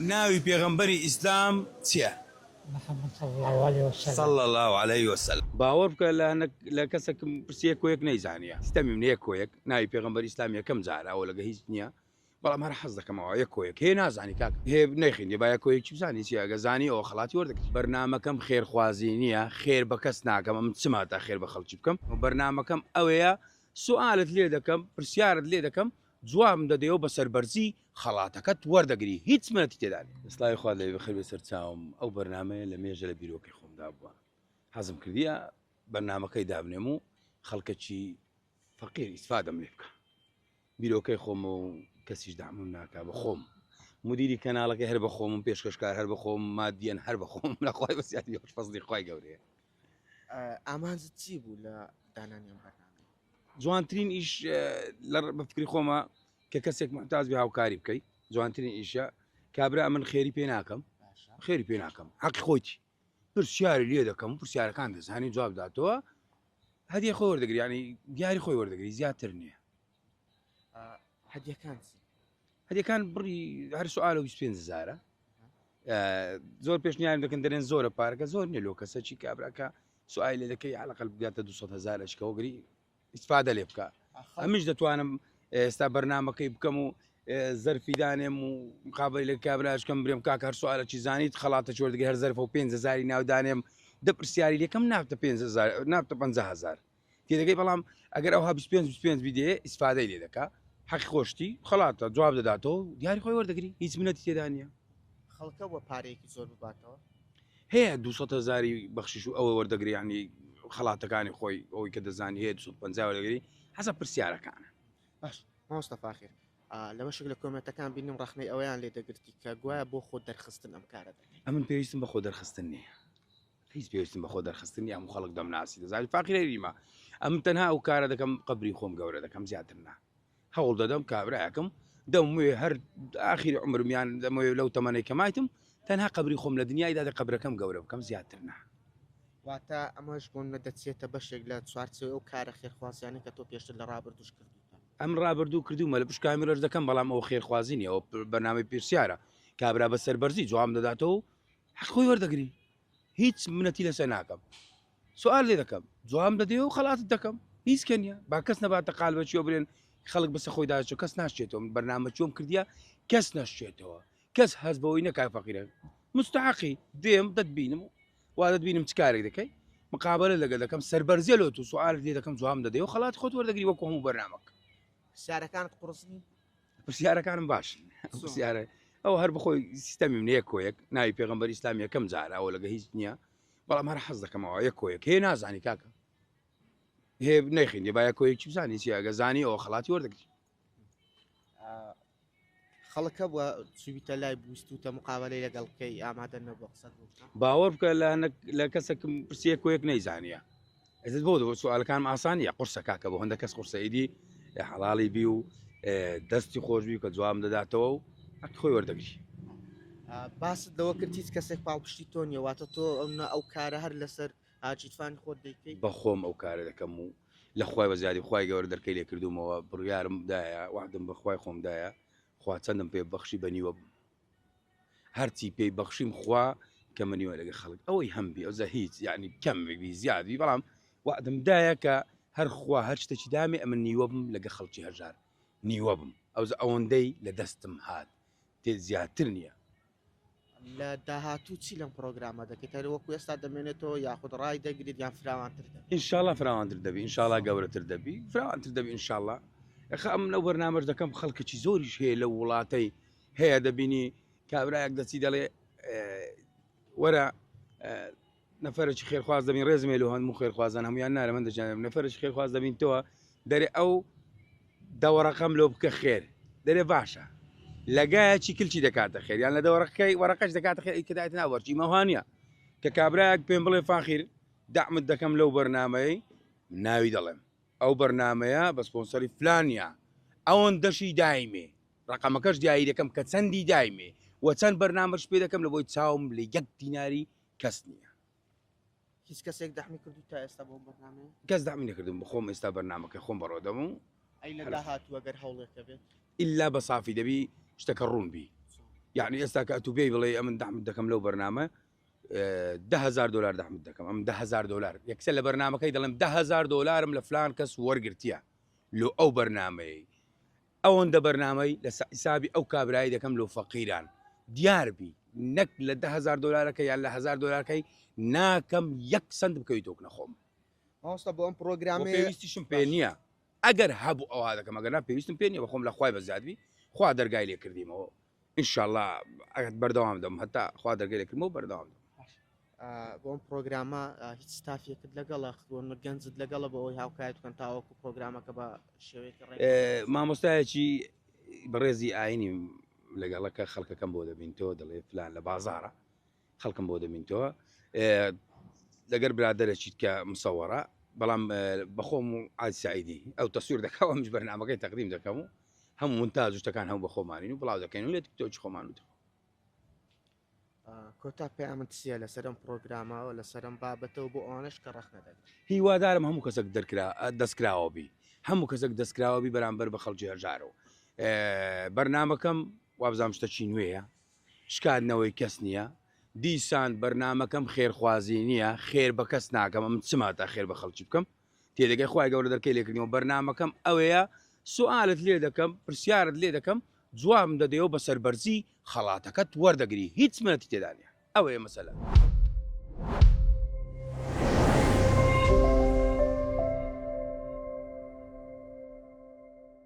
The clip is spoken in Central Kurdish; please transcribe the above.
ناوی پێغەمبەری ئیسلام چیە؟ محمد صلی اللە علیە وسلم. صلی اللە علیە وسلم. باوەڕ بکە لە هەنەک لە کەسەکم پرسی یەک کۆیەک نەیزانیە ستەمیم نیە یەک کۆیەک ناوی پێغەمبەری ئیسلام یەکەم جارە ئەوە لەگە هیچ نیە بەڵام هەر حەز دەکەم ئەوە یەک کۆیەک هەیە نازانی کاک هەیە نەیخیندیە با یەک کۆیەکی بزانی چیە ئەگە زانی ئەوە خەڵاتی وەردەگری. بەرنامەکەم خێرخوازی نیە خێر بە کەس ناکەم ئەمن چما تا خێر بە خەڵکی بکەم بەرنامەکەم ئەوەیە سوالت لێ دەکەم پرسیارت لێ دەکەم جوابم دەدەیەوە بە سەربەرزی خەڵاتەکەت وەردەگری هیچ منەتی تێدا نیە. سڵاوی خوات لێبێ بەخێر بێی سەرچاوم ئەو بەرنامەیە لە مێژە لە بیرۆکەی خۆمدا بووە حەزم کردیە بەرنامەکەی دابنێم و خەڵکەکی فەقیر ئیسفادەم لێ بکە بیرۆکەی خۆمە و کەسیش دامم ناکا بە خۆم مدیری کەناڵەکەی هەر بە خۆمم پێشکەشکار هەر بە خۆم مادیەن هەر بە خۆم لە خوای بەسیاتی فەزلی خوای گەورەیە. ئامانجت چی بوو لە دانانی ئەم بەرنامەیە؟ جوانترین ئیش لە بە فکری خۆمە کە کەسێک محتاج بێ هاوکاری بکەی جوانترین ئیشە کابرا من خێری پێ ناکەم خێری پێ ناکەم حەقی خۆیتی پرسیاری لێ دەکەم پرسیارەکان دەزانی جواب داتەوە هەدیە خۆی وەردەگری ینی دیاری خۆی وەردەگری زیاتر نییە هەدیەکان چی؟ هەدیەکان بڕی هەر سوال و 25 هزارە زۆر پێشنیارم دەکەن دەرێن زۆرە پارەکە زۆر نیە لۆ کەسە چی کابراکە سوای لێ دەکەی علاقل بگاتە 200 هزار ئەشکەوە گری ئیسفادە لێ بکە ئەمیش دەتوانم ئێستا بەرنمەکەی بکەم و زەرفی دانێم و مقابلی لە کابراشکەم برێم کاک هەر سوالە چی زانیت خەڵاتە چۆردگە هەر زەرفە و 5000 ناودانێم دە پرسیاری لەکەم نابتە 5000 نابتە 50000 تێدەگەی بەڵام ئەگەر ئەوها 25 25 بیدێ ئیسفادەی لێ دەکا حەقی خۆشتی خەڵاتە جواب دەداتەوە دیاری خۆی وەردەگری هیچ منەتی تێدا نییە خەڵکە بۆ پارەیەکی زۆر بباتەوە هەیە 200 هزاری بەخشیش و ئەوە وەردەگری ینی خەڵاتەکانی خۆی ئەوەی کە دەزانی هەیە 250 وەردەگری حەسە پرسیارەکانە باش مامۆستا فاخیر لە بەشێک لە کۆمێنتەکان بینیم ڕەخنەی ئەوەیان لێ دەگرتی کە گوایە بۆ خۆ دەرخستن ئەم کارە دەکەی ئەمن پێویستم بە خۆ دەرخستن نییە هیچ پێویستم بە خۆ دەرخستن نیە هەموو خەڵک دەمناسی دەزانی فاقیرەریمە ئەم تەنها ئەو کارە دەکەم قبری خۆم گەورە دەکەم زیاتر نا هەوڵ دەدەم کابراەکەم دەموێ هەر ئاخیری عمرمیان دەمەوێ لەو تەمەنەی کەمایتم تەنها قبری خۆم لە دنیایدا دە قبرەکەم گەورە بکەم زیاتر نا واتە ئەمەش بۆ نە دەچێتە بەشێک لە چوارچێوەی ئەو کارە خێرخوازیانە کە تۆ پێشتر لە ڕابردووش کردووتە. ئەم ڕابردوو کردوومە لە پشت کامیرەش دەکەم بەڵام ئەوە خێرخوازی نیە ئەوە بەرنامەی پرسیارە کابرا بە سەربەرزی جواب دەداتەوە و حەق خۆی وەردەگری هیچ منەتی لەسەر ناکەم سوال لێ دەکەم جواب دەدێ و خەڵاتت دەکەم هیچ کە نییە با کەس نەباتە قالبە چیۆ برێن خەڵک بەسە خۆی داچۆ کەس ناشێتەوە من بەرنامە چۆم کردیە کەس نەشێتەوە کەس هەست بەوەی نەکای فەقیرە مستحقی دێم دەتبینم وا دەتبینم چ کارێک دەکەی مقابلە لەگە دەکەم سەربەرزیە لۆ تو سوالت لێ دەکەم جواب دەدەی و خەڵاتی خۆت وەردەگری وەکو هەموو بەرنامەک پرسیارەکانت قوڕس نین؟ پرسیارەکانم باشن پرسیارە ئەو هەر بخۆی سیستەمی منە یەک کۆیەک ناوی پێغەمبەر ئیسلام یەکەم جارە ئەوە لەگە هیچ نییە بەڵام هەر حەز دەکەمەوە یەک کۆیەک هەیە نازانی کاکە هەیە نەیخیندی با یەک کۆیەکی بزانی چیە ئەگە زانی ئەوە خەڵاتی وەردەگری خەڵک هەبووە چوویتە لای بویستوتە مقابلەی لەگەڵ بکەی ئامادە نەبووە قسەت بۆ بکە؟ باوەڕ بکە لە لە کەسێکم پرسی یەک کۆیەک نەیزانیە ئەزت بۆ دەبۆ سوالەکانم ئاسان نیە قورسە کاکە بۆ هەندە کەس قورسە ئیدی حەڵاڵی بی و دەستی خۆش بی کە جواب دەداتەوە و حەقی خۆی وەردەگری. باست لەوە کرد هیچ کەسێک پاڵپشتی تۆ نیە واتە تۆ ئەو کارە هەر لەسەر ئاجیتفانی خۆت دەیکەی؟ بەخۆم ئەو کارە دەکەم و لە خوای بەزیادی خوای گەورە دەرکەی لێ کردوومەوە بڕیارم دایە وەعدم بە خوای خۆم دایە خوا چەندم پێ بەخشی بە نیوە بم هەرچی پێی بەخشیم خوا کە منیوە لەگە خەڵک ئەوەی هەم بی ئەوزە هیچ یعنی کەم بی زیاد بی بەڵام وەعدم دایە کە هەر خوا هەر شتێکی دامێ ئەمن نیوە بم لەگە خەڵکی هەژار نیوە بم ئەوزە ئەوەندەی لە دەستم هات تێ زیاتر نییە. لە داهاتوو چی لەم پرۆگرامە دەکەیت هەر وەکو ئێستا دەمێنێتەوە یاخود ڕای دەگریت یان فراوانتر دەبێت؟ ئینشاڵا فراوانتر دەبی ئینشاڵا گەورەتر دەبی فراوانتر دەبی ئینشاڵا ئەخە ئەم لەو بەرنامەش دەکەم خەڵکێکی زۆریش هەیە لەو وڵاتەی هەیە دەبینی کابرایەک دەچی دەڵێ وەرە نەفەرێکی خێرخواز دەبین ڕێزم هەیە لۆ هەموو خێرخوازان هەمویان نارە من دەجانم نەفەرێکی خێرخواز دەبین تۆ دەرێ ئەو دەوەڕەقەم لۆ بکە خێر دەرێ باشە لەگایەکی کلچی دەکاتە خێر یان لە دەوەڕەکەی وەڕەقەش دەکاتە خێر کە دایت ناوەرچی مەوانە کە کابراەک پێم بڵێ فاخیر دەعمت دەکەم لەو بەرنمەی ناوی دەڵێم ئەو بەرنمەیە بە سپۆنسەری فلانە ئەوەندەشی دایمێ ڕقەمەکەش دیاری دەکەم کە چەندی دایمێ و چەند بەرنامەش پێ دەکەم لە بۆی چاوم لە یەک دیناری کەس نییە. هیچ کەسێک دەحمی کردووی تا ئێستا بۆ بەرنامەیە؟ کەس دەعمی نەکردم بخۆم ئێستا بەرنامەکەی خۆم بەڕێوە دەبم و ئەی لە داهاتوو ئەگەر هەوڵێک هەبێت؟ ئیلا بە سافی دەبی شتەکە ڕوون بی. یعنی ئێستا کە ئەتوو بێی بڵێ ئەمن دەحمت دەکەم لەو بەرنامە 10هزار دلار دەحمت دەکەم ئەم 10هزار دلار یەکسەر لە بەرنمەکەی دەڵێم 10هزار دلارم لە فلان کەس وەرگرتیە لۆ ئەو بەرنمەیە ئەوەندە بەرنامەی لە حیسابی ئەو کابرای دەکەم لۆ فەقیران دیار بی نەک لە 10هزار دلارەکە یان لە هزار دلارەکەی ناکەم یەک سند بکەویتۆک نەخۆم مامۆستا بۆ ئەم پرۆگرامەیە پێویستیشم پێ نییە ئەگەر هەبوو ئەوها دەکەم ئەگەر نا پێویستم پێ نییە بەخۆم لە خوای بەزیاد بی خوا دەرگای لێ کردیمەوە ئینشاءاللە ئەگەر بەردەوام دەم هەتا خوا دەرگای لێ کردمەوە بەردەوام دەم. بۆ ئەم پرۆگرامە هیچ ستافێکت لەگەڵە بۆ گەنجت لەگەڵە بۆ ئەوەی هاوکاریت بکەن تاوەکو پرۆگرامەکە بە شێوەیەکی ڕێک مامۆستایەکی بەڕێزی ئاینی لەگەڵە کە خەڵکەکەم بۆ دەبینتەوە دەڵێ فلان لە بازاڕە خەڵکم بۆ دەبینتەوە لەگەر برادەرەکیت کە مسەوەڕە بەڵام بەخۆم و عاد سعیدی ئەو تەسویر دەکەەوە منش بەرنامەکەی تەقدیم دەکەم و هەموو مونتاج و شتەکان هەموو بەخۆمانین و بڵاو دەکەین و لە تیکتۆکی خۆمان و کۆتا پەیامت چییە لەسەر ئەم پرۆگرامە و لەسەر ئەم بابەتەوە بۆ ئەوانەش کە ڕەخنە دەگرن؟ هیوادارم هەموو کەسێک دەرکرا دەستکراوە بی هەموو کەسێک دەستکراوە بی بەرامبەر بە خەڵکی هەژارەوە بەرنامەکەم وابزانام شتەکی نوێیە شکاندنەوەی کەس نییە دیسان بەرنامەکەم خێرخوازی نییە خێر بە کەس ناکەم ئەمن چما تا خێر بە خەڵکی بکەم تێدەگەی خوای گەورە دەرکەی لێکردنەوە بەرنامەکەم ئەوەیە سوالت لێ دەکەم پرسیارت لێ دەکەم جوابم دەدەیەوە بە سەربەرزی خەڵاتەکەت وەردەگری هیچ منەتی تێدا نییە ئەوەیە مەسەلە.